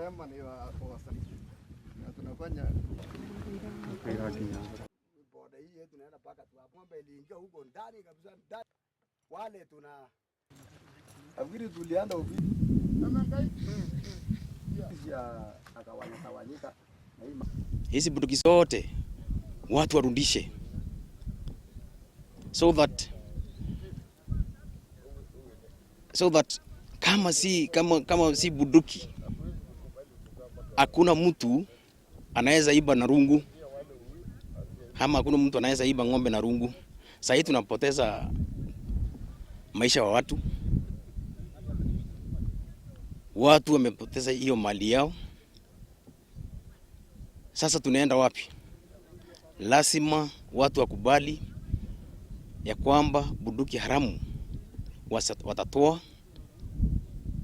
Wanasema ni wasaliti na tunafanya boda hii yetu inaenda mpaka tu hapo. Ng'ombe iliingia huko ndani kabisa ndani. Wale tuna nafikiri tulianda ofisi ya akawanyika na hii. Hizi bunduki zote watu warudishe, so that kama si bunduki, hakuna mtu anaweza iba na rungu, ama hakuna mtu anaweza iba ng'ombe na rungu. Sasa hii tunapoteza maisha wa watu, watu wamepoteza hiyo mali yao. Sasa tunaenda wapi? Lazima watu wakubali ya kwamba bunduki haramu watatoa,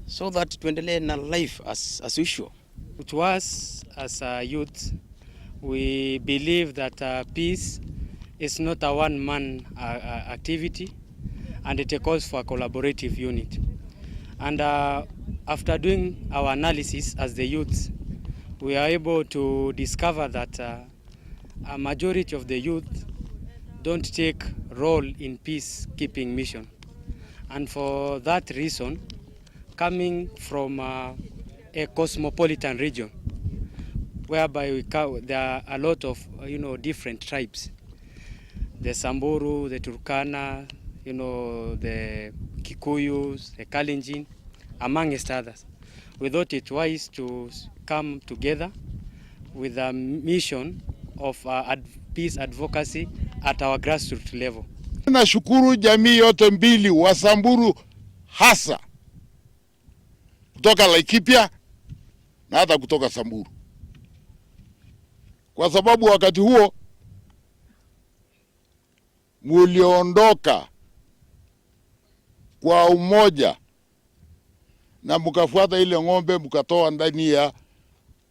so that tuendelee na life as usual. To us as a youth, we believe that peace is not a one-man activity, and it calls for a collaborative unit. And after doing our analysis as the youth, we are able to discover that a majority of the youth don't take role in peacekeeping mission. And for that reason, coming from a cosmopolitan region, whereby there are a lot of different tribes, the Samburu, the Turkana, the Kikuyus, the Kalenjin, amongst others. We thought it wise to come together with a mission of peace advocacy at our grassroots level. Nashukuru jamii yote mbili, Wasamburu hasa kutoka Laikipia na hata kutoka Samburu, kwa sababu wakati huo muliondoka kwa umoja na mkafuata ile ng'ombe mkatoa ndani ya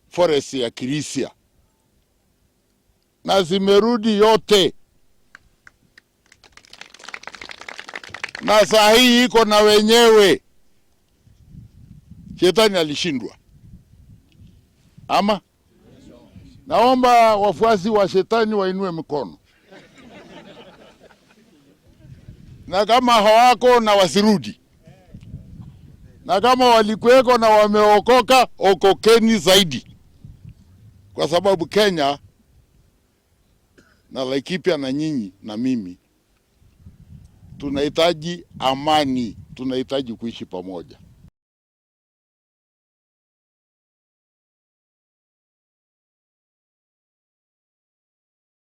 forest ya Kirisia, na zimerudi yote, na saa hii iko na wenyewe. Shetani alishindwa. Ama naomba wafuasi wa shetani wainue mikono, na kama hawako na wasirudi, na kama walikuweko na wameokoka, okokeni zaidi, kwa sababu Kenya na Laikipia na nyinyi na mimi tunahitaji amani, tunahitaji kuishi pamoja.